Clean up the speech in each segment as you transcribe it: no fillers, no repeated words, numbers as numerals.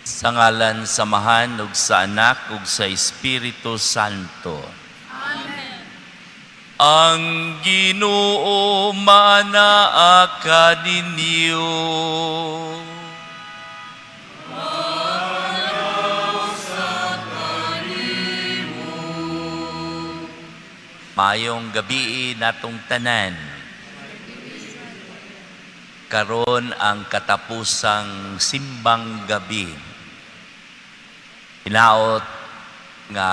Sa ngalan sa Amahan ug sa Anak ug sa Espiritu Santo. Amen. Ang Ginoo manaa kaninyo. Maayong gabii natong tanan. Karon ang katapusang simbang gabi. Hinaot nga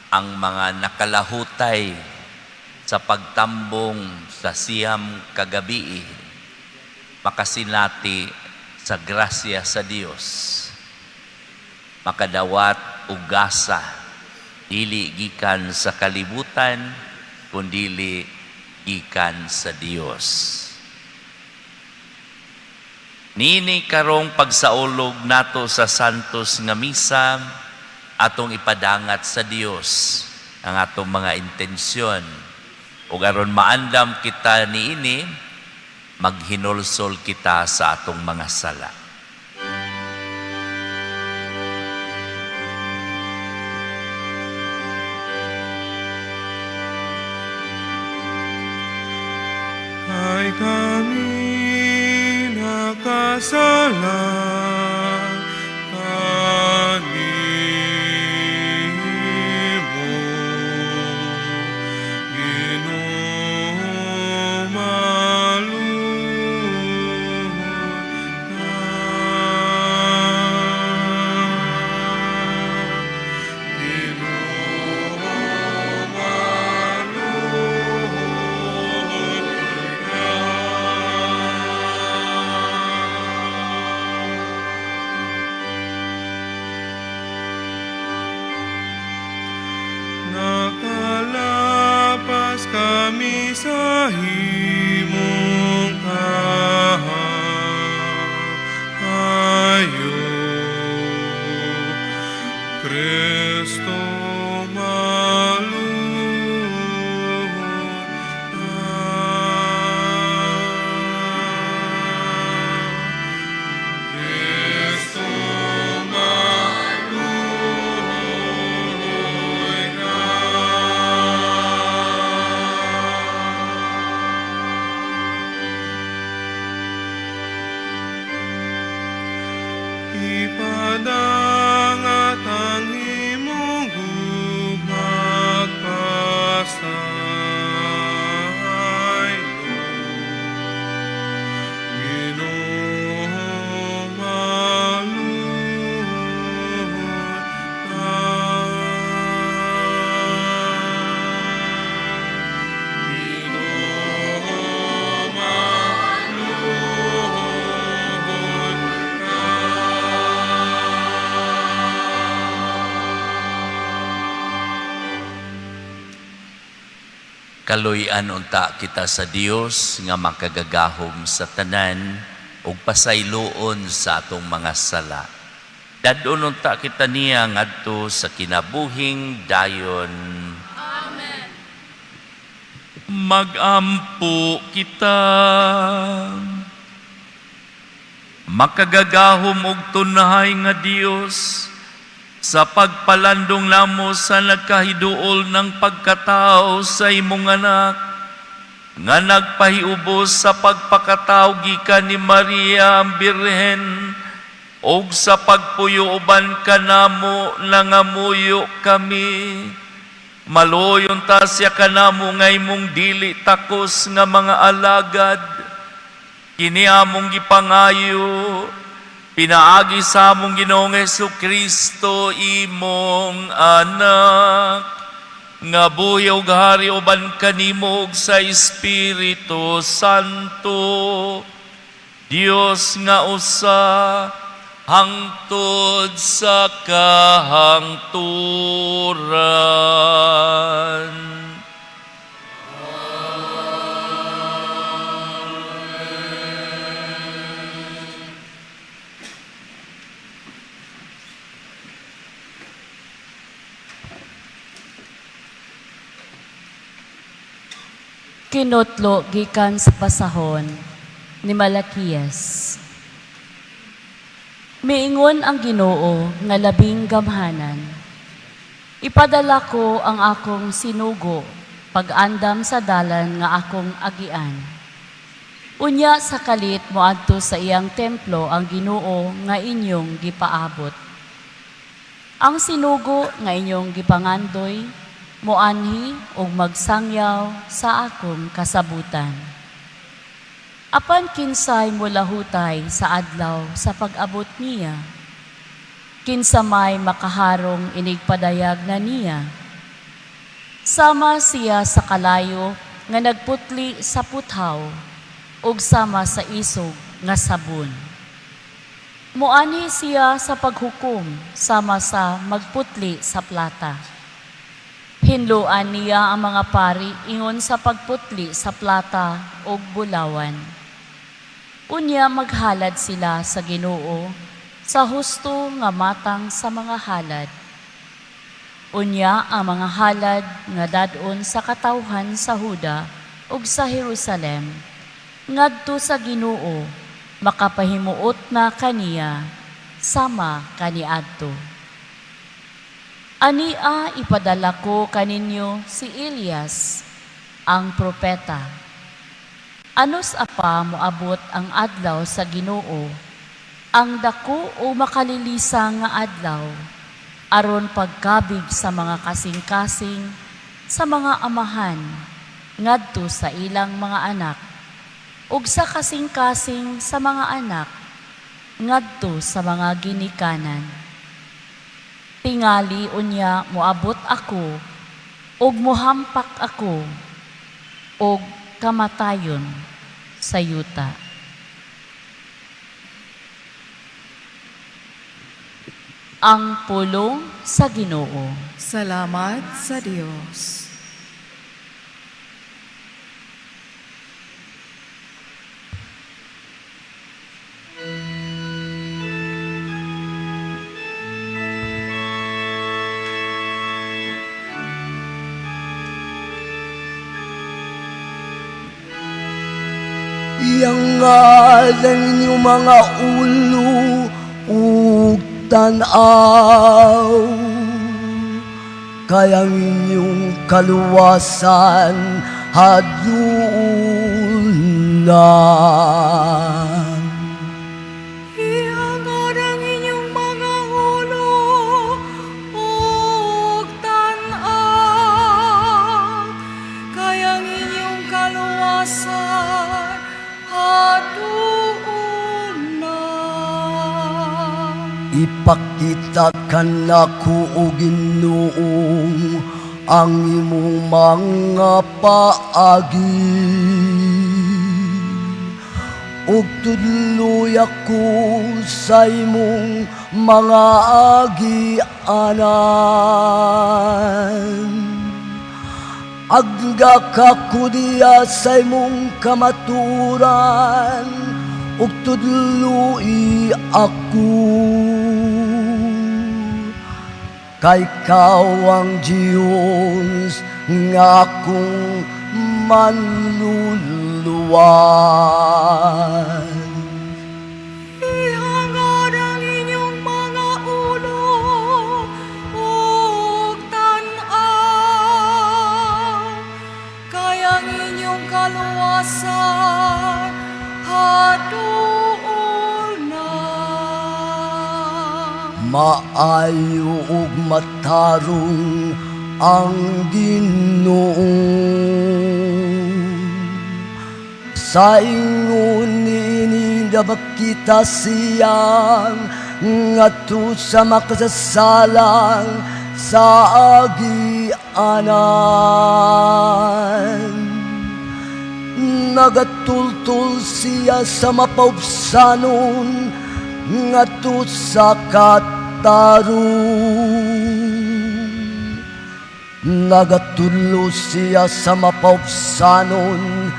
ang mga nakalahutay sa pagtambong sa 9 ka gabii makasinati sa grasya sa Dios, makadawat og gasa dili gikan sa kalibutan kundili gikan sa Dios. Nini karong pagsaulog nato sa Santos nga Misa, atong ipadangat sa Dios ang atong mga intensyon. Ug aron maandam kita niini, maghinulsol kita sa atong mga sala. Ay kami nakasala kanimo, Ginoo, maluoy ka. Ginoo, maluoy ka. Nakalapas kami sa imong kaayo. Kristo, maluoy ka. Kristo, maluoy ka. Ipadangat ang imong gugma pagpasaylo. Ginoo, maluoy ka. Ginoo, maluoy ka. Kaluy-an unta kita sa Dios nga makagagahom sa tanan ug pasayloon sa atong mga sala. Dad-on unta kita niya ngadto sa kinabuhing dayon. Amen. Magampo kita. Makagagahom og tunhay nga Dios, sa pagpalandong namo sa nagkahiduol ng pagkatao sa imong anak, nga nagpahiubos sa pagpakatao gikan ni Maria ang Birhen, og sa pagpuyo uban kanamo nangamuyo kami. Maluoy unta siya kanamo nga imong dili takos nga mga alagad. Kini among gipangayo pinaagi sa among Ginoong Hesus Kristo, imong anak, nga buhi ug hari uban kanimo ug sa Espiritu Santo, Dios nga usa, hangtod sa kahangturan. Kinutlo gikan sa basahon ni Malakias. Miingon ang Ginoo nga labing gamhanan. Ipadala ko ang akong sinugo pag-andam sa dalan nga akong agian. Unya sa kalit moadto sa iyang templo ang Ginoo nga inyong gipaabot. Ang sinugo nga inyong gipangandoy moanhi ug magsangyaw sa akong kasabutan. Apan kinsay molahutay sa adlaw sa pag-abot niya? Kinsa may makaharong inigpadayag na niya? Sama siya sa kalayo nga nagputli sa puthaw ug sama sa isog nga sabon. Muanhi siya sa paghukom sama sa magputli sa plata. Hinluan niya ang mga pari ingon sa pagputli sa plata ug bulawan. Unya maghalad sila sa Ginoo sa husto nga matang sa mga halad. Unya ang mga halad nga dad-on sa katawhan sa Huda ug sa Jerusalem ngadto sa Ginoo makapahimuot na kaniya sama kaniadto. Ania ipadala ko kaninyo si Elias, ang propeta. Anus apa moabot ang adlaw sa Ginoo, ang dako o makalilisa nga adlaw, aron pagkabig sa mga kasing-kasing sa mga amahan ngadto sa ilang mga anak, ug sa kasing-kasing sa mga anak ngadto sa mga ginikanan. Tingali unya moabot ako ug mohampak ako og kamatayon sa yuta. Ang pulong sa Ginoo. Salamat sa Dios. Iangat ang inyong mga ulo ug tan-aw, kay ang inyong kaluwasan hadluon na. Iangat ang inyong mga ulo ug tan-aw, kay ang inyong kaluwasan hadluon na. Ipakita kanako, o Ginoo, ang imong mga paagi, ug tudloy ako sa imong mga agianan. Agga ka ko diya sa imong kamaturan, ug tudloi ako. Kay ikaw ang Diyos nga akong manluluwas. Ihangad ang inyong mga ulo ug tan-aw, kay ang inyong kaluwasan haduol na. Maayo ug matarong ang Ginoo. Sa ingon niini kita siyang ngadto sa makasasalang sa agianan. Nagatultol siya sa mapaubsanon ngadto sa katarong. Nagatudlo siya sa mapaubsanon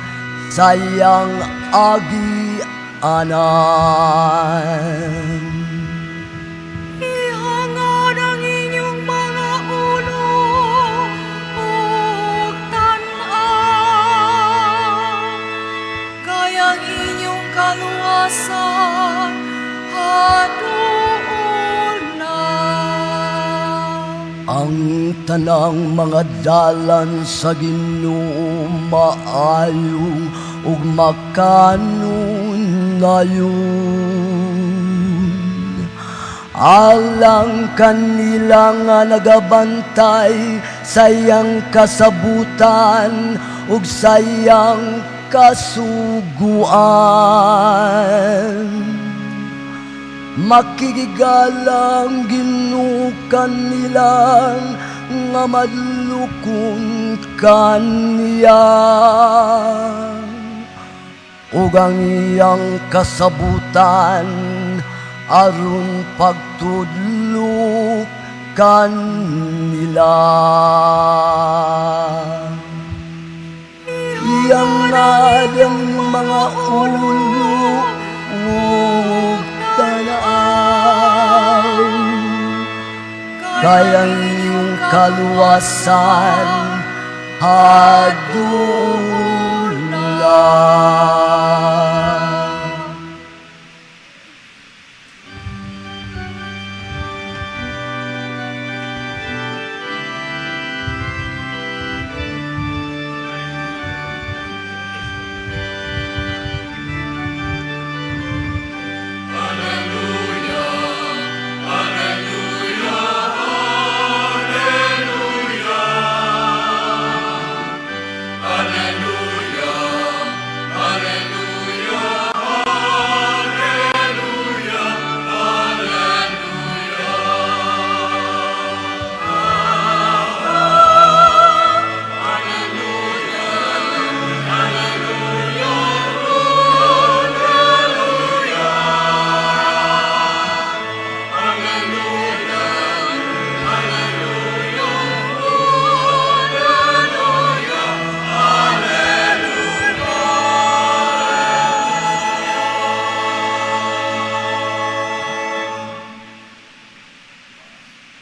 sa iyang agianan. Ihangad ang inyong mga ulo ug tan-aw, kay ang inyong kaluwasan haduol. tanang mga dalan sa Ginoo maayo ug makanunayon. Alang kanila nga nagabantay sa iyang kasabutan ug sa iyang kasuguan. Makigigalang Ginoo kanilang nga madlukon kaniya ug ang iyang kasabutan aron pagtudlo kanila. Iyang ang mga ulo ug tanaw, kay ang iyong kaluwasan hadula.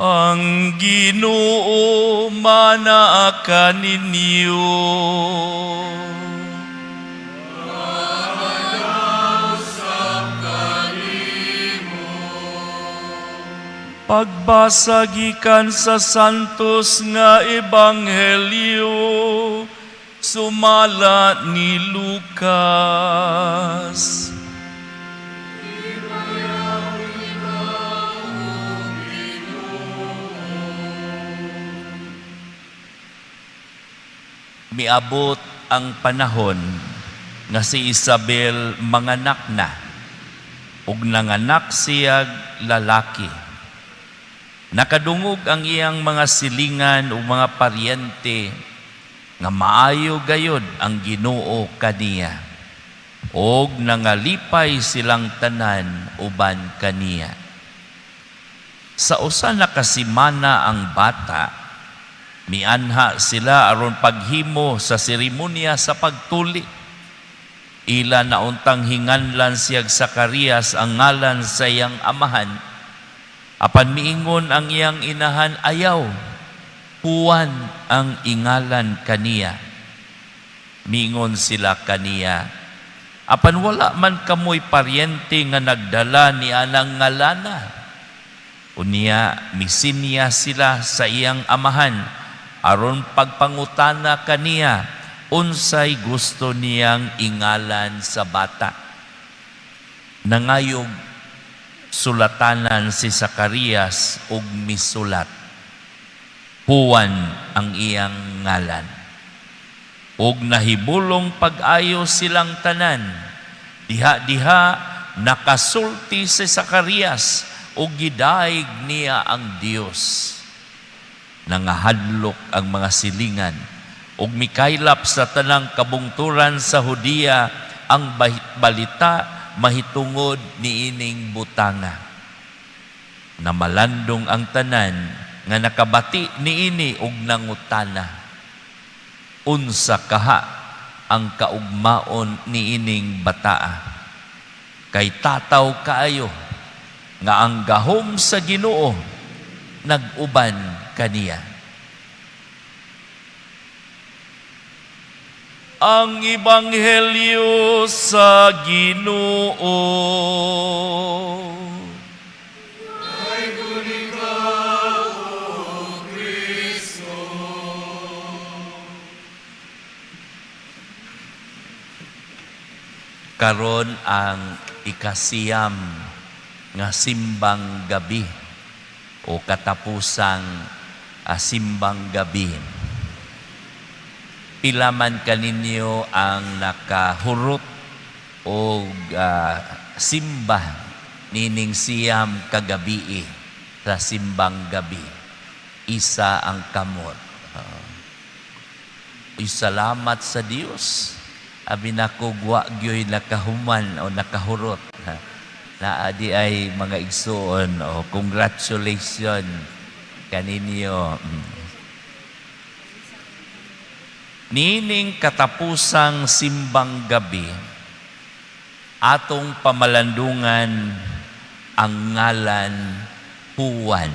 Ang Ginoo manaa kaninyo. Pagbasa gikan sa Santos nga Ebanghelyo sumala ni Lucas. Miabot ang panahon nga si Isabel manganak na ug nanganak siya lalaki. Nakadungog ang iyang mga silingan ug mga paryente nga maayo gayod ang Ginoo kaniya ug nangalipay silang tanan uban kaniya. Sa usa na ka semana ang bata, mianha sila aron paghimo sa seremonya sa pagtuli. Ila na untang hinganlan siyag Zacarias ang ngalan sa iyang amahan. Apan miingon ang iyang inahan, "Ayaw, Juan ang ingalan kaniya." Miingon sila kaniya, "Apan wala man kamoy paryente nga nagdala ni anang ngalana." Unya misinya sila sa iyang amahan aron pagpangutana kaniya unsay gusto niyang ingalan sa bata. Nangayog sulatanan si Zacarias ug misulat, "Juan ang iyang ngalan." Ug nahibulong pag-ayo silang tanan. Diha-diha nakasulti si Zacarias ug gidayeg niya ang Dios. Nangahadlok ang mga silingan ug mikaylap sa tanang kabungturan sa Judea ang balita mahitungod niining butanga. Namalandong ang tanan nga nakabati niini ug nangutana, "Unsa kaha ang kaugmaon niining bataa?" Kay tataw kaayo nga ang gahom sa Ginoo nag-uban kaniya. Ang Ebanghelyo sa Ginoo. Karon ang 9 nga simbang gabi o katapusang simbang gabi. Pila man kaninyo ang nakahurot og simba nining 9 ka gabii sa simbang gabi? Isa ang kamot. Uy, salamat sa Dios. Abi nako wa gyoy nakahuman o nakahurot. Ha? Naa diay, mga igsuon, o congratulations kaninyo. Nining katapusang simbang gabi, atong pamalandungan ang ngalan Juan.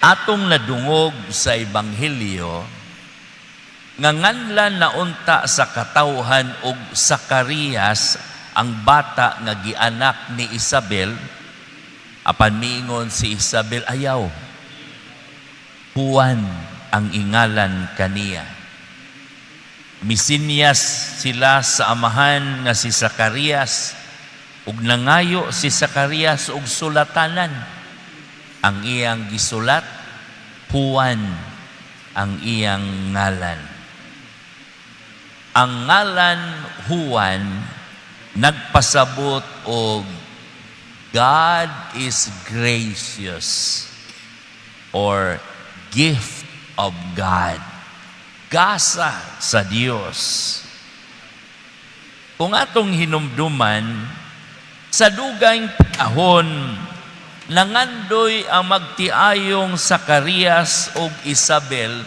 Atong nadungog sa Ebanghelyo nga nganlan na unta sa katawhan og Zacarias ang bata nga gianak ni Isabel, apan miingon si Isabel, "Ayaw, Juan ang ingalan kaniya." Misinyas sila sa amahan nga si Zacarias ug nangayo si Zacarias og sulatanan. Ang iyang gisulat, "Juan ang iyang ngalan." Ang ngalan Juan nagpasabot og God is gracious or gift of God. Gasa sa Dios. Kung atong hinumduman, sa dugayng panahon, nangandoy ang magtiayong Zacarias ug Isabel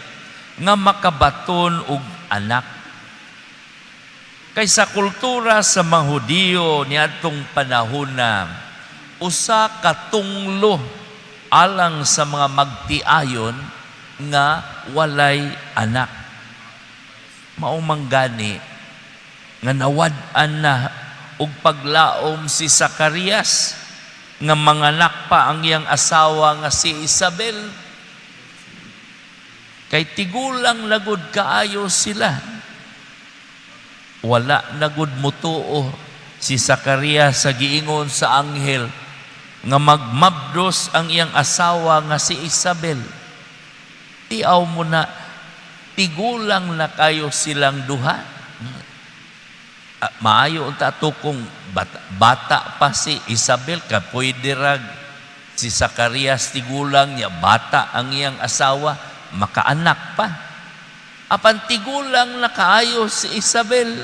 nga makabaton og anak. Kay sa kultura sa mga Hudiyo niadtong panahon na usa ka tunglo alang sa mga magtiayon nga walay anak. Mao man gani nga nawad-an na og paglaom si Zacarias nga manganak pa ang iyang asawa nga si Isabel. Kay tigulang na gud kaayo sila. Wala na gud mutuo si Zacarias sa giingon sa anghel nga magmabdos ang iyang asawa nga si Isabel. Tiaw mo na, tigulang na kayo silang duha. Maayo unta ato kung bata, bata pa si Isabel ka, pwede rag si Zacarias tigulang niya, bata ang iyang asawa, makaanak pa. Apan tigulang na kaayo si Isabel.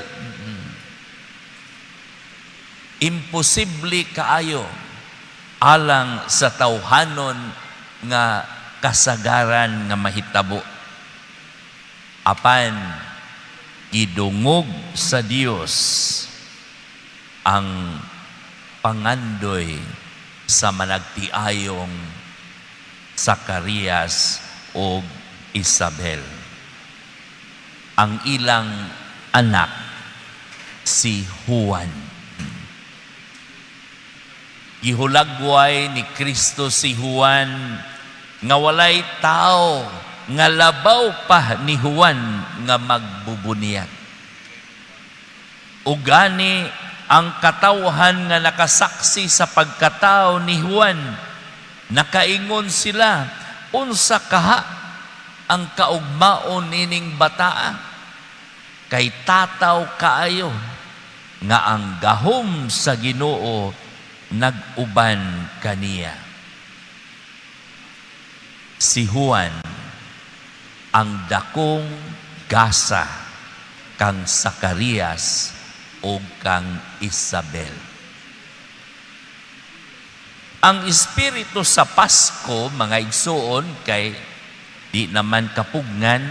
Imposible kaayo alang sa tawhanon nga kasagaran nga mahitabo. Apan gidungog sa Dios ang pangandoy sa managtiayong Zacarias o Isabel. Ang ilang anak, si Juan. Gihulagway ni Kristo si Juan nga walay tao nga labaw pa ni Juan nga magbubunyag. Ugani ang katawhan nga nakasaksi sa pagkatao ni Juan, nakaingon sila, "Unsa kaha ang kaugmaon nining bataa? Kay tataw kaayo nga ang gahom sa Ginoo nag-uban kaniya." Si Juan ang dakong gasa kang Zacarias o kang Isabel. Ang espiritu sa Pasko, mga igsuon, kay di naman kapugnan,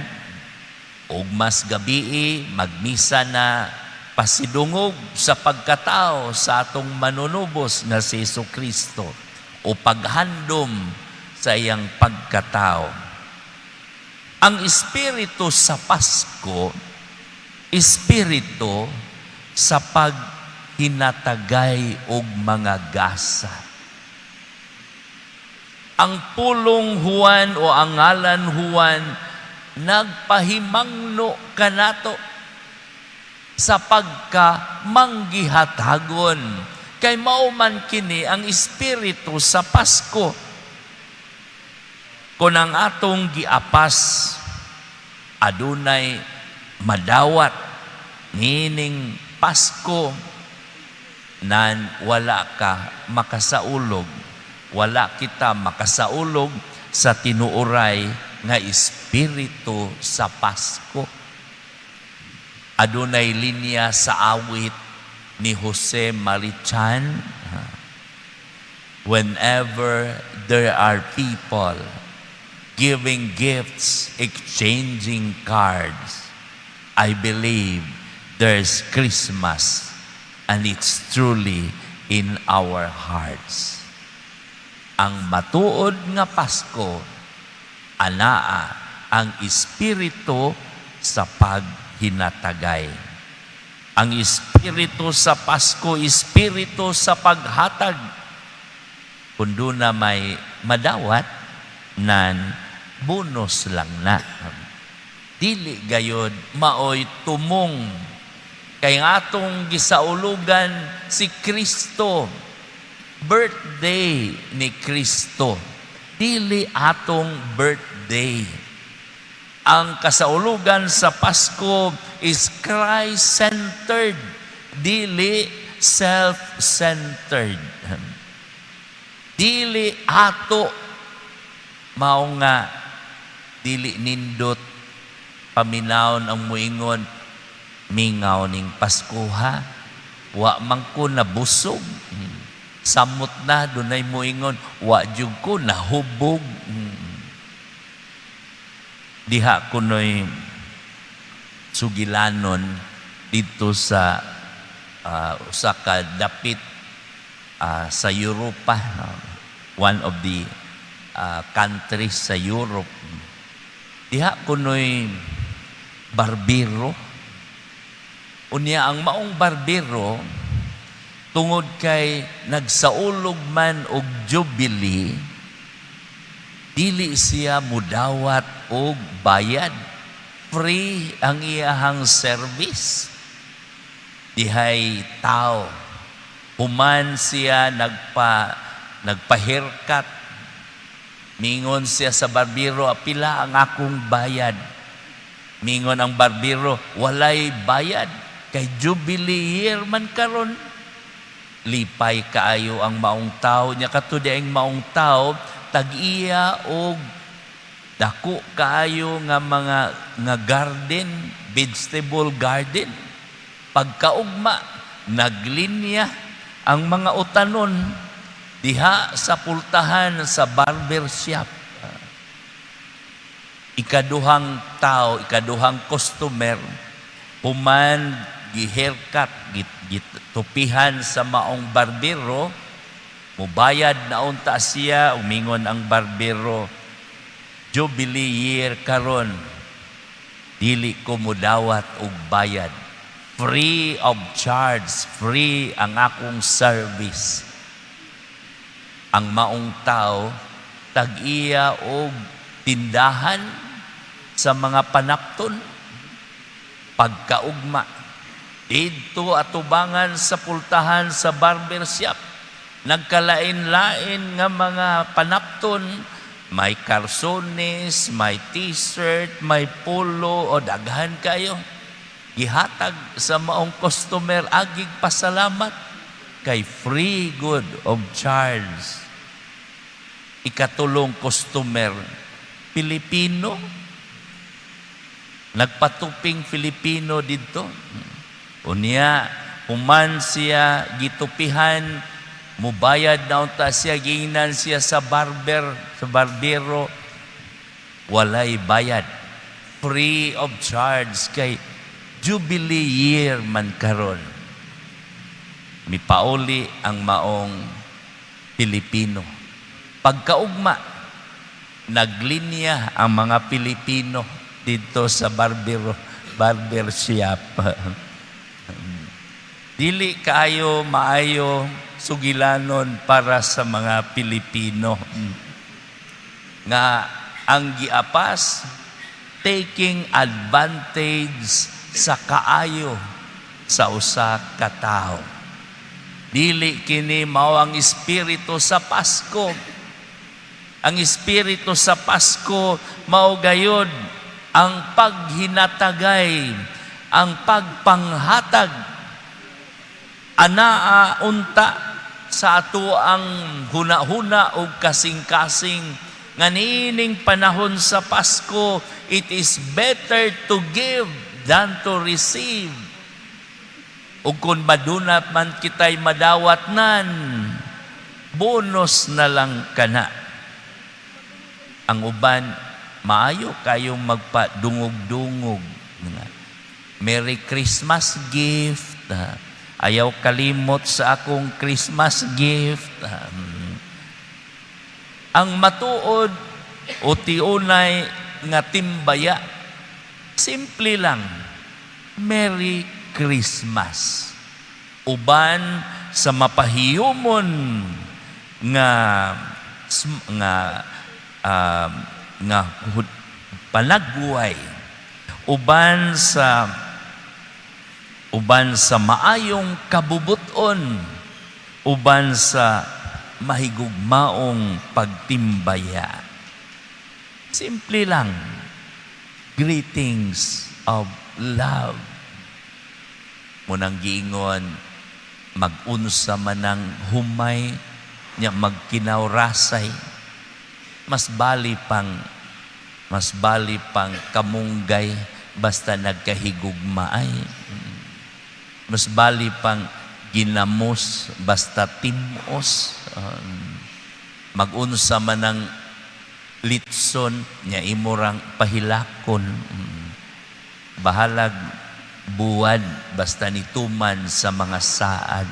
ug mas gabii, magmisa na pasidungog sa pagkatao sa atong manunubos na si Hesus Kristo o paghandom sa iyang pagkatao. Ang espiritu sa Pasko, espiritu sa paghinatagay og mga gasa. Ang pulong Juan o ang ngalan Juan nagpahimangno kanato. Sa pagka manggihatagon. Kay mao man kini ang espiritu sa Pasko. Kung ang atong giapas adunay madawat niining Pasko, nan wala ka makasaulog, wala kita makasaulog sa tinuoray nga espiritu sa Pasko. Adunay linya sa awit ni Jose Mari Chan, "Whenever there are people giving gifts, exchanging cards, I believe there's Christmas and it's truly in our hearts." Ang matuod nga Pasko, anaa ang espiritu sa paghinatagay. Ang espiritu sa Pasko, espiritu sa paghatag. Kung duna may madawat, nan bonus lang na. Dili gayod maoy tumong kay ang atong gisaulugan si Kristo, birthday ni Kristo, dili atong birthday. Ang kasaulugan sa Pasko is Christ-centered, dili self-centered, dili ato. Mao nga dili nindot paminawon ang muingon, "Mingaw ning Pasko ha, wa man ko nabusog." Samot na dunay muingon, "Wa jud ko nahubog." Diha kuno'y sugilanon dito sa usa ka dapit sa Europa, one of the countries sa Europe. Diha kuno'y barbero. Unya ang maong barbero, tungod kay nagsaulog man og jubilee, dili siya mudawat og bayad. Free ang iyahang service. Dihay tao. Human siya nagpa-haircut. Mingon siya sa barbero, "Pila ang akong bayad?" Mingon ang barbero, "Walay bayad. Kay jubilee year man karon." Lipay kaayo ang maong tao niya kato ang maong tao tag-iya og dako kaayo nga mga nga garden, vegetable garden. Pagkaugma, naglinya ang mga utanon diha sa pultahan sa barber shop. Ikaduhang tao, ikaduhang customer, human gi-haircut, gitupihan sa maong barbero, mubayad na unta siya, umingon ang barbero, "Jubilee year karon, dili ko mudawat og bayad. Free of charge, free ang akong service." Ang maong tao, tag-iya og tindahan sa mga panapton. Pagkaugma, didto atubangan sa pultahan sa barber shop, nagkalain-lain nga mga panapton, may karsones, may T-shirt, may polo, o daghan kayo. Gihatag sa maong customer, agig pasalamat kay free good of charge. Ikatulong customer, Pilipino. Nagpatuping Filipino didto. Unya, human siya gitupihan, mubayad na unta siya, giingnan siya sa barber, sa barbero, "Walay bayad. Free of charge kay Jubilee year man karon." Mipauli ang maong Pilipino. Pagkaugma, naglinya ang mga Pilipino dito sa barber shop. Dili kaayo maayo sugilanon para sa mga Pilipino. Nga ang giapas, taking advantage sa kaayo sa usa ka tawo. Dili kini mao ang espiritu sa Pasko. Ang espiritu sa Pasko mao gayod ang paghinatagay, ang pagpanghatag, anaa unta sa ato ang huna-huna o kasing-kasing nga niining panahon sa Pasko, it is better to give than to receive. Ug kung madunat man kita'y madawat nan, bonus na lang kana. Ang uban, maayo kayong magpadungog-dungog. Nga, "Merry Christmas gift. Ah, ayaw kalimot sa akong Christmas gift." Ang matuod o tiunay nga timbaya, simple lang, Merry Christmas. Uban sa mapahiyumon nga panagway, uban sa maayong kabubuton, uban sa mahigugmaong pagtimbaya. Simple lang. Greetings of love. Mao nang giingon, mag-unsa man ang humay, nya magkinawrasay. Mas bali pang kamunggay basta nagkahigugmaay. Mas bali pang ginamos basta timos. Mag-unsa man ang litson nya imurang pahilakon. Bahalag buwan basta nituman sa mga saad.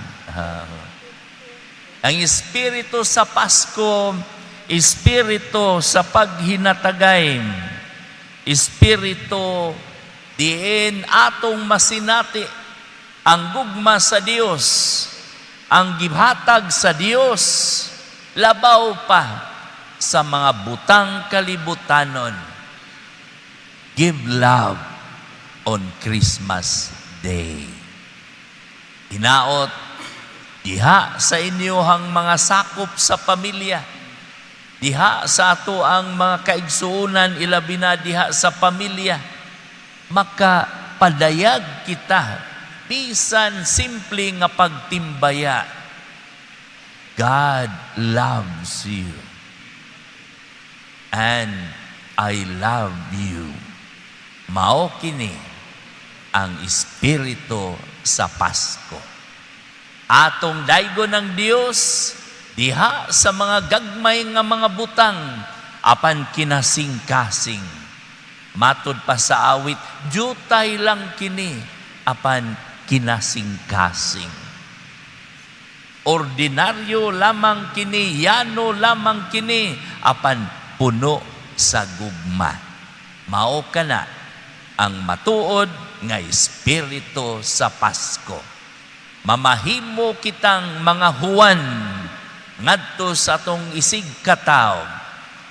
Ang espiritu sa Pasko, espiritu sa paghinatagay, espiritu diin atong masinati ang gugma sa Dios, ang gihatag sa Dios, labaw pa sa mga butang kalibutanon. Give love on Christmas Day. Hinaot, diha sa inyohang mga sakop sa pamilya, diha sa ato ang mga kaigsuonan, ilabi na diha sa pamilya, makapadayag kita bisan simple nga pagtimbaya. God loves you. And I love you. Mao kini ang espiritu sa Pasko. Atong daygon ng Dios diha sa mga gagmay nga mga butang apan kinasing-kasing. Matud pa sa awit, jutay lang kini apan kinasing-kasing. Ordinaryo lamang kini, yano lamang kini, apan puno sa gugma. Mao kana ang matuod nga espiritu sa Pasko. Mamahimo kitang mga Juan ngadto sa atong isig katawo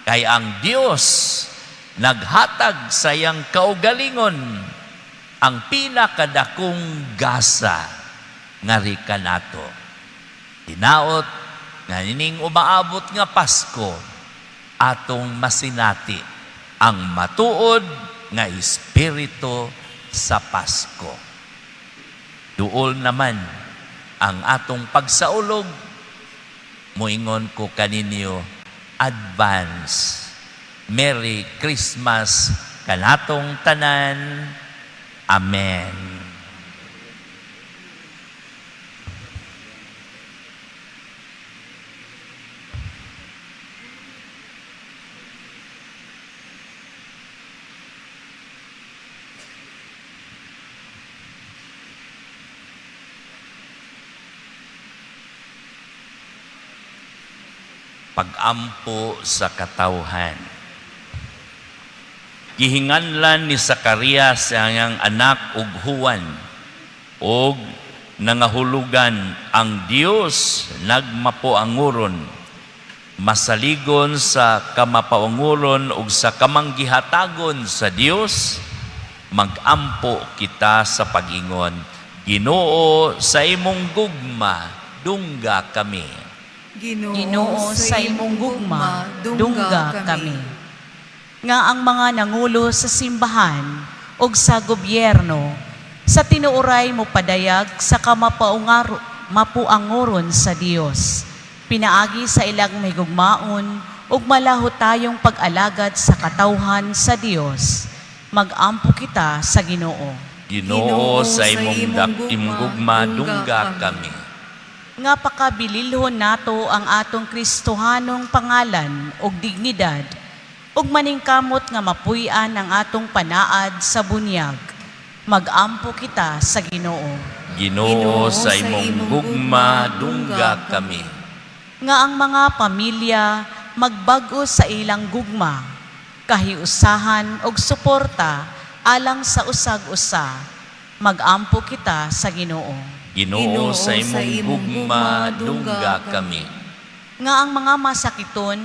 kay ang Dios naghatag sa iyang kaugalingon ang pinakadakong gasa ngari kanato. Hinaot nga ining umaabot nga Pasko, atong masinati ang matuod nga espiritu sa Pasko. Duol naman ang atong pagsaulog, muingon ko kaninyo, advance. Merry Christmas kanatong tanan. Amen. Pagampo sa katawhan. Gihinganlan ni Zacarias ang iyang anak og Juan og nangahulugan ang Dios nagmapoanguron, masaligon sa kamapaanguron ug sa kamanggihatagon sa Dios. Magampo kita sa pag-ingon, Ginoo, sa imong gugma, dungga kami. Ginoo, sa imong gugma, dungga kami. Nga ang mga nangulo sa simbahan ug sa gobyerno sa tinuoray mo padayag sa kamapuangoron sa Dios pinaagi sa ilang mahigugmaon ug malahutayong pag-alagad sa katawhan sa Dios. Magampo kita sa Ginoo. Ginoo, sa imong imong gugma, dungga kami. Nga pakabililhon nato ang atong Kristohanong pangalan ug dignidad ug maningkamot nga mapuy-an ang atong panaad sa bunyag. Magampo kita sa Ginoo. Ginoo, sa imong gugma, dungga kami. Nga ang mga pamilya magbag-o sa ilang gugma, kahiusahan ug suporta alang sa usag-usa. Magampo kita sa Ginoo. Ginoo, sa imong gugma, dungga kami. Nga ang mga masakiton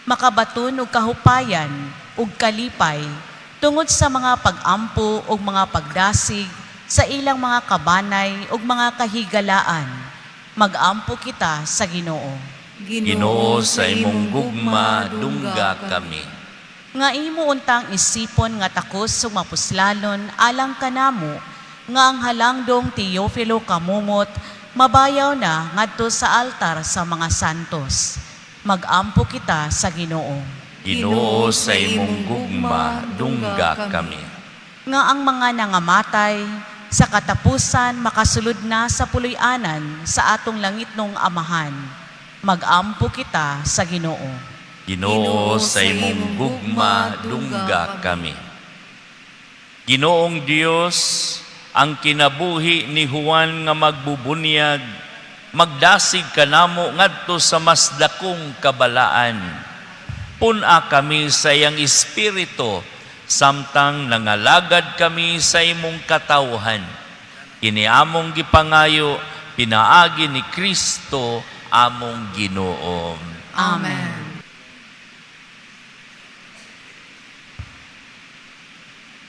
makabaton og kahupayan ug kalipay tungod sa mga pag-ampo ug mga pagdasig sa ilang mga kabanay ug mga kahigalaan. Magampo kita sa Ginoo. Ginoo, sa imong gugma, dungga kami. Nga imo untang isipon nga takos ug mapuslalon alang kanamo nga ang halangdong Teofilo Camomot mabayaw na ngadto sa altar sa mga santos. Magampo kita sa Ginoo. Ginoo, sa imong gugma, dungga kami. Nga ang mga nangamatay sa katapusan makasulod na sa puloy-anan sa atong langitnong Amahan. Magampo kita sa Ginoo. Ginoo, sa imong gugma, dungga kami. Ginoong Dios, ang kinabuhi ni Juan nga magbubunyag, magdasig kanamo ngadto sa mas dakong kabalaan. Pun-a kami sa iyang espiritu, samtang nangalagad kami sa imong katawhan. Kini among gipangayo, pinaagi ni Kristo among Ginoo. Amen.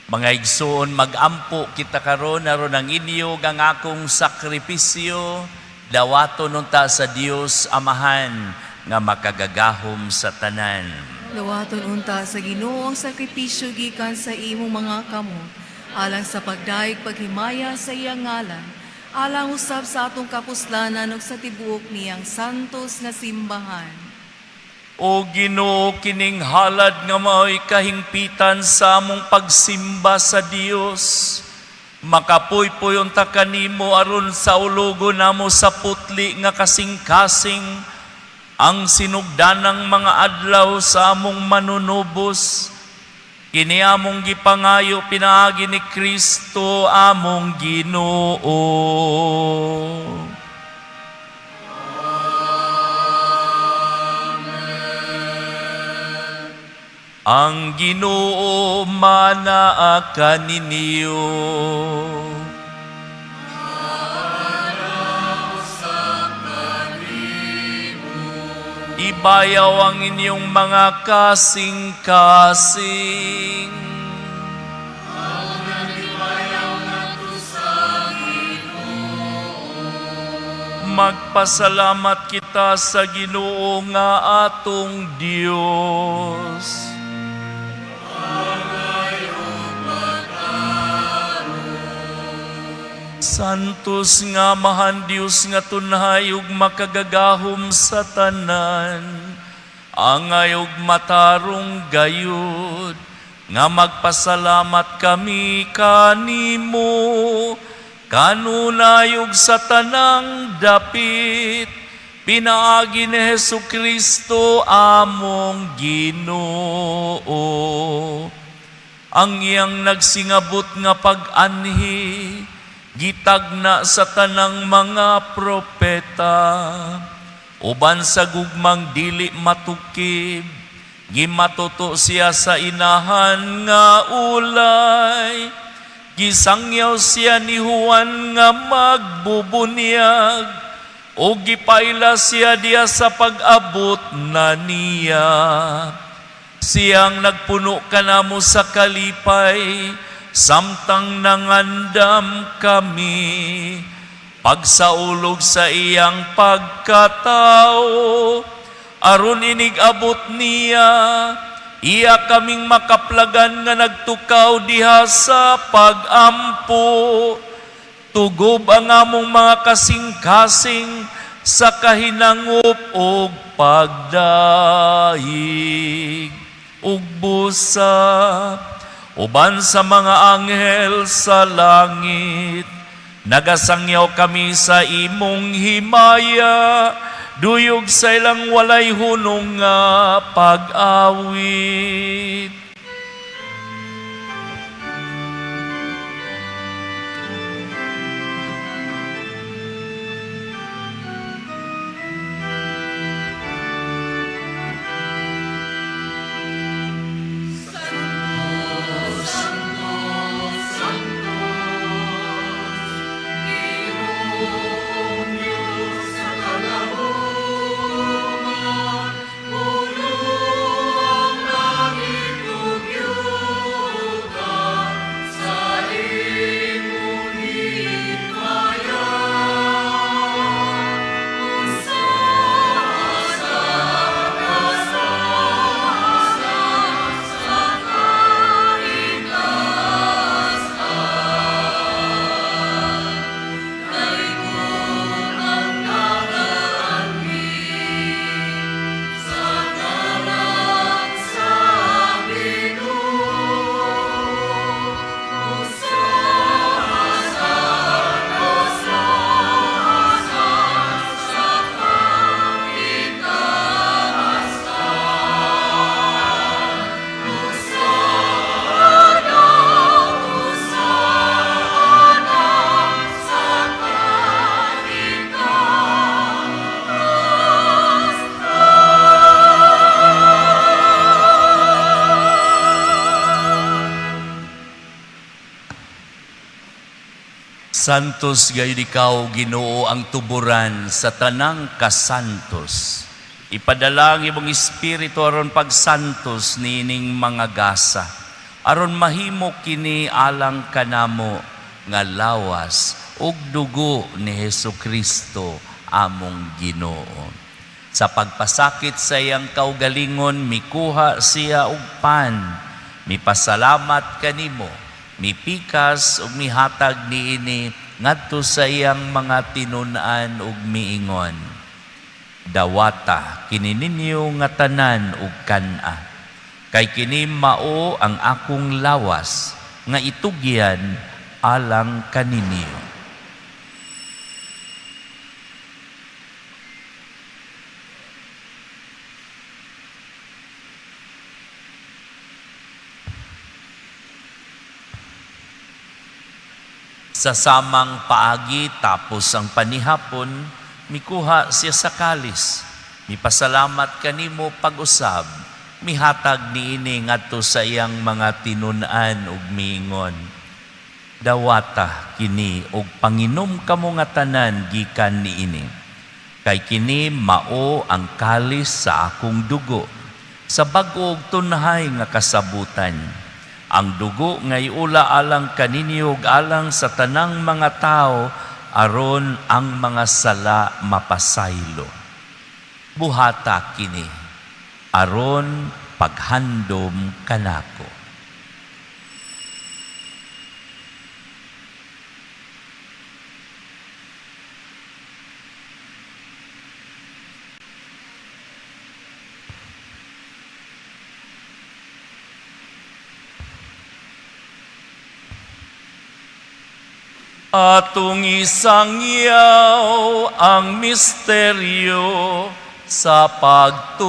Mga igsoon, magampo kita karon aron ang inyo ang akong sakripisyo dawaton unta sa Dios Amahan nga makagagahom sa tanan. Dawaton unta sa Ginoo ang sakripisyo gikan sa imong mga kamot, alang sa pagdayeg paghimaya sa iyang ngalan, alang usab sa atong kapuslanan ug sa tibuok niyang santos nga simbahan. O Ginoo, kining halad nga mao'y kahingpitan sa among pagsimba sa Dios. Makapuypoy unta kanimo aron saulugon namo sa putli nga kasing-kasing ang sinugdanang mga adlaw sa among manunubos. Kini among gipangayo pinaagi ni Kristo among Ginoo. Ang Ginoo manaa kaninyo. Ibayaw ang inyong mga kasing-kasing. Magpasalamat kita sa Ginoo nga atong Dios. Santos nga Amahan Dios nga tunhay ug makagagahom sa tanan, angay ug matarong gayud, nga magpasalamat kami kanimo, kanunay ug sa tanang dapit, pinaagi ni Hesu Kristo among Ginoo. Ang iyang nagsingabot nga pag-anhi, gitagna sa tanang mga propeta, uban sa gugmang dili matukib, gimatuto siya sa inahan nga ulay, gisangyaw siya ni Juan nga magbubunyag, o gipaila siya diya sa pag-abot na niya. Siyang nagpuno kanamo sa kalipay, Samtang nangandam kami pagsaulog sa iyang pagkatao, aron inig-abot niya, iya kaming makaplagan nga nagtukaw diha sa pagampo. Tugob ang among mga kasing-kasing sa kahinangop og pagdayeg ug busa uban sa mga anghel sa langit. Nagasangyaw kami sa imong himaya, duyog sa ilang walay hunong nga pag-awit. Santos gayud ikaw, Ginoo, ang tuburan sa tanang kasantos. Ipadala ang imong espiritu aron pagsantos niining mga gasa, aron mahimo kini alang kanamo nga lawas ug dugo ni Hesus Kristo among Ginoo. Sa pagpasakit sa iyang kaugalingon, mikuha siya og pan, mipasalamat kanimo, mipikas ug mihatag niini ngadto sa iyang mga tinun-an ug miingon: "Dawata kini ninyo nga tanan ug kan-a, kay kini mao ang akong lawas nga itugyan alang kaninyo." Sa samang paagi, tapos ang panihapon, mikuha siya sa kalis. Mipasalamat kanimo pag-usab, mihatag niini ngadto sa iyang mga tinun-an ug miingon: "Dawata kini ug panginom kamo nga tanan gikan niini. Kay kini mao ang kalis sa akong dugo, sa bag-o ug tunhay nga kasabutan. Ang dugo nga iula alang kaninyo ug alang sa tanang mga tao aron ang mga sala mapasaylo. Buhata kini aron paghandom kanako." Atong isangyaw ang misteryo sa pagtuo.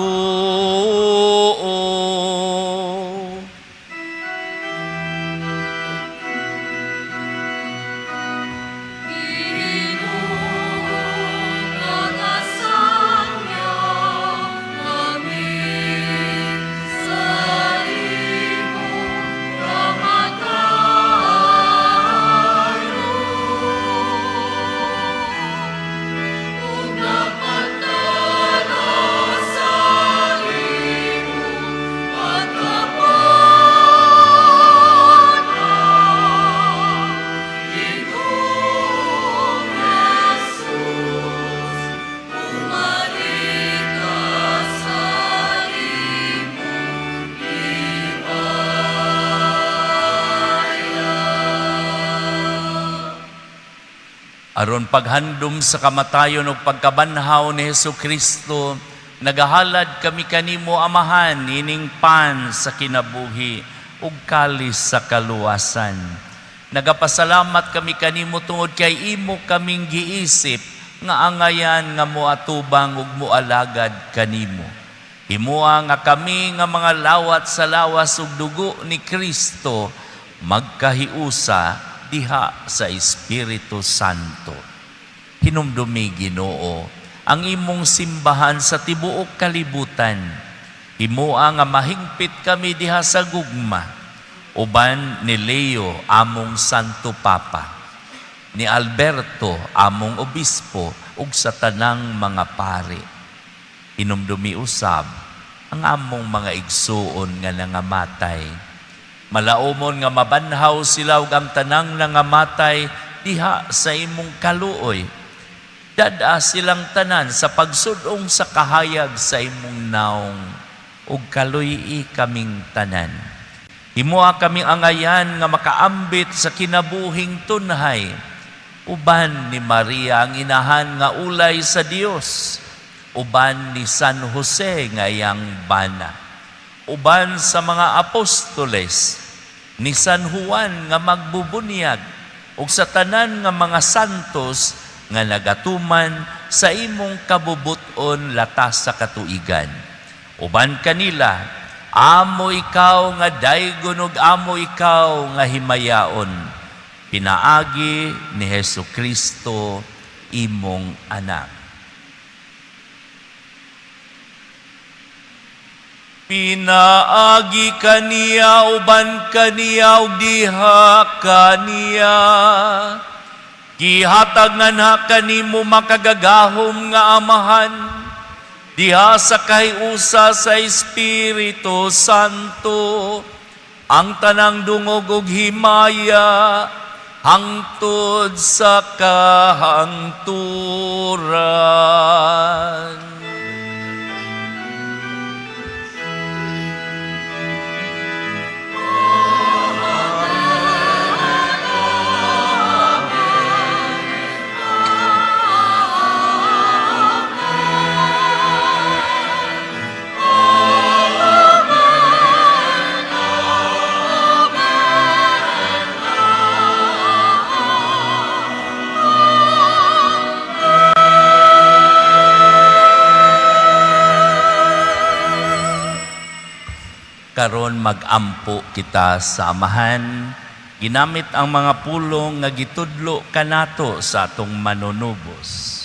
Aron paghandom sa kamatayon ug pagkabanhaw ni Hesus Kristo, nagahalad kami kanimo, Amahan, ining pan sa kinabuhi ug kalis sa kaluwasan. Nagapasalamat kami kanimo tungod kay imo kaming giisip nga angayan nga moatubang ug moalagad kanimo. Himoa nga kami nga mga lawat sa lawas ug dugo ni Kristo magkahiusa diha sa Espiritu Santo. Hinumdumi, Ginoo, ang imong simbahan sa tibuok kalibutan. Himoa nga mahingpit kami diha sa gugma uban ni Leo, among Santo Papa, ni Alberto, among obispo, ug sa tanang mga pari. Hinumdumi usab ang among mga igsuon nga nangamatay. Malaumon nga mabanhaw sila ug ang tanang nangamatay diha sa imong kaluoy. Dad-a silang tanan sa pagsud-ong sa kahayag sa imong naong ug kaluy-i kaming tanan. Himoa kami angayan nga makaambit sa kinabuhing tunhay uban ni Maria, ang inahan nga ulay sa Dios, uban ni San Jose nga iyang bana, uban sa mga apostoles, ni San Juan nga magbubunyag, ug sa tanan nga mga santos nga nagatuman sa imong kabubut-on latas sa katuigan. Uban kanila, amo ikaw nga daygon ug amo ikaw nga himayaon pinaagi ni Hesu Kristo, imong anak. Pinaagi kaniya, uban kaniya, ug diha kaniya, gihatag nganha kanimo, makagagahom nga Amahan, diha sa kahiusa sa Espiritu Santo, ang tanang dungog ug himaya hangtod sa kahangturan. Karon mag-ampo kita sa Amahan ginamit ang mga pulong nga gitudlo kanato sa atong Manunubos.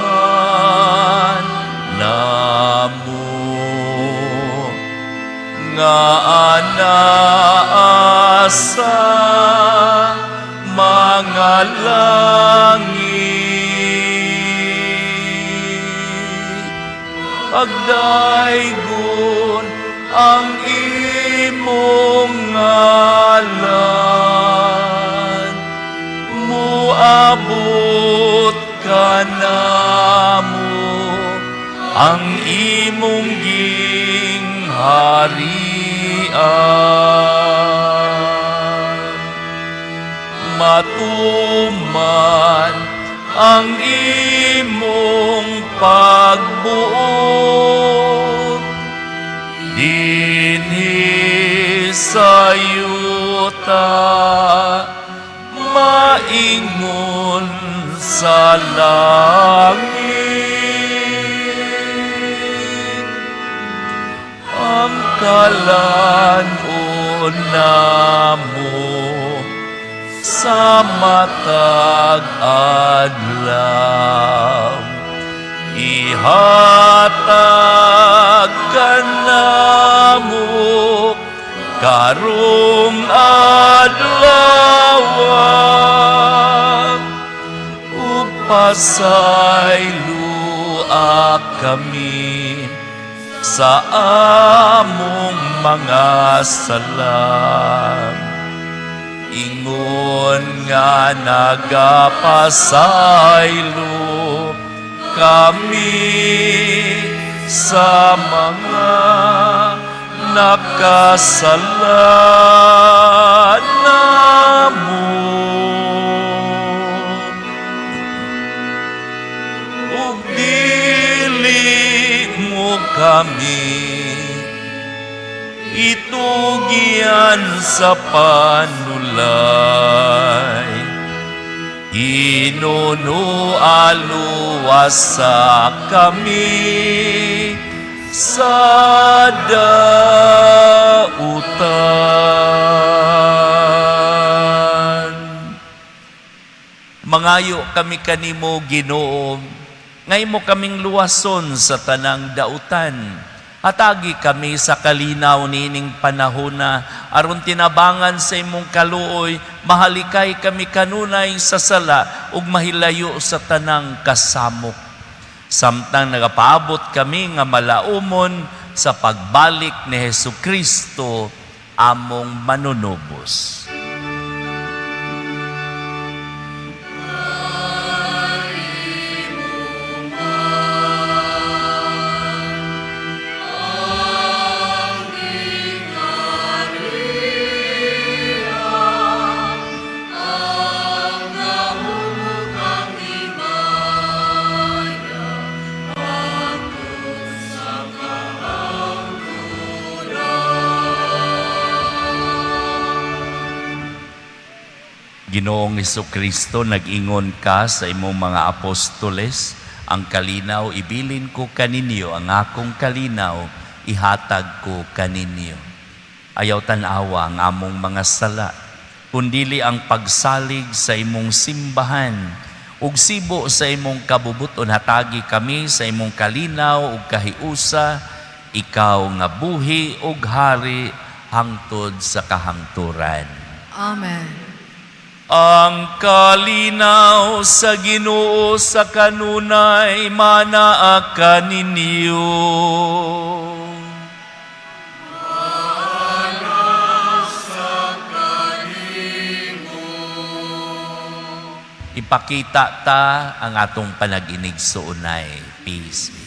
Amahan namo nga anaa sa mga langit, pagdaygon ang imong ngalan, muabot kanamo ang imong gingharian, matuman ang imong pagbuot dinhi sa yuta maingon sa langit. Ang kalan-on namo sa matag adlaw, ihatag kanamo karong adlaw ug pasayloa kami sa among mga sala, ingon nga nagapasaylo kami. Sa mga nakasala namo, ug dili mo kami itugian sa panulay. Ginoo, luwasa kami sa dautan. Mangayo kami kanimo, Ginoo, nga imo kaming luwason sa tanang dautan. Hatagi kami sa kalinaw niining panahona aron tinabangan sa imong kaluoy, mahalikay kami kanunay sa sala ug mahilayo sa tanang kasamok. Samtang nagapaabot kami nga malaumon sa pagbalik ni Hesu Kristo among manunubos. Ginoong Kristo, nag-ingon ka sa imong mga apostoles, "Ang kalinaw ibilin ko kaninyo, ang akong kalinaw ihatag ko kaninyo." Ayaw tan-awa ang among mga sala, kundili ang pagsalig sa imong simbahan, ug sibo sa imong kabubuton, hatagi kami sa imong kalinaw ug kahiusa, ikaw nga buhi ug hari hangtod sa kahangturan. Amen. Ang kalinaw sa Ginoo sa kanunay manaa kaninyo. Ipakita ta ang atong panag-inigsuonay. Peace.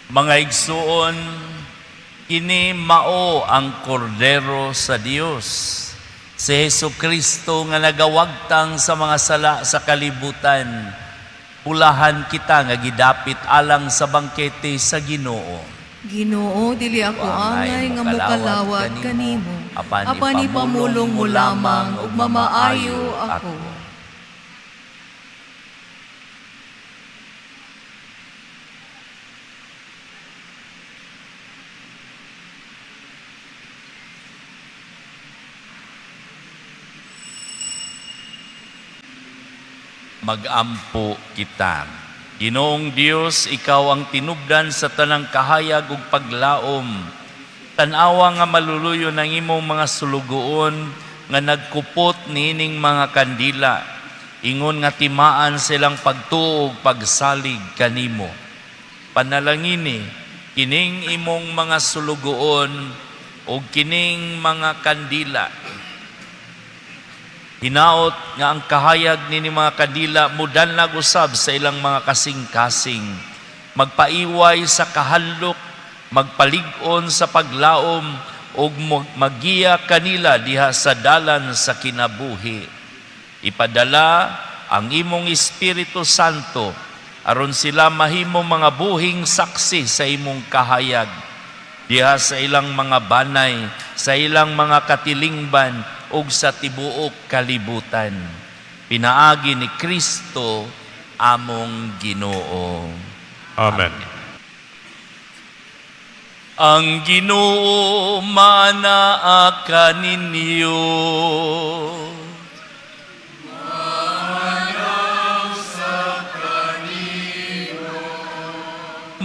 Mga igsuon, kini mao ang kordero sa Dios, si Hesu Kristo nga nagawagtang sa mga sala sa kalibutan. Pulahan kita nga gidapit alang sa bangkete sa Ginoo. Ginoo, dili ako angay nga mokalawat kanimo. Apan, apan ipamulong mo lamang ug mamaayo ako. Magampo kita. Ginoong Dios, ikaw ang tinubdan sa tanang kahayag ug paglaom. Tan-awa nga maluluyon ang imong mga sulugoon nga nagkupot niining mga kandila. Ingon nga timaan silang pagtuo ug pagsalig kanimo. Panalangini kining imong mga sulugoon ug kining mga kandila. Hinaot nga ang kahayag nini mga kandila mudanlag usab sa ilang mga kasing-kasing, magpaiway sa kahadlok, magpalig-on sa paglaom ug magiya kanila diha sa dalan sa kinabuhi. Ipadala ang imong Espiritu Santo aron sila mahimo mga buhing saksi sa imong kahayag diha sa ilang mga banay, sa ilang mga katilingban ug sa tibuok kalibutan. Pinaagi ni Kristo among Ginoo. Amen. Ang Ginoo manaa kaninyo.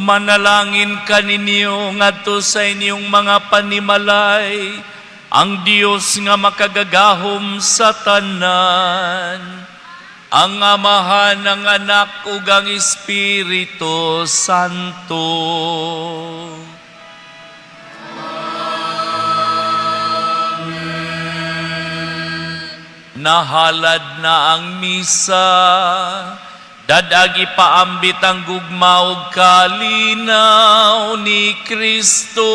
Manalangin kaninyo ngadto sa inyong mga panimalay, ang Dios nga makagagahom sa tanan, ang Amahan, ang Anak ug ang Espiritu Santo. Nahalad na ang misa. Dadag ipaambit ang gugma ug kalinaw ni Kristo.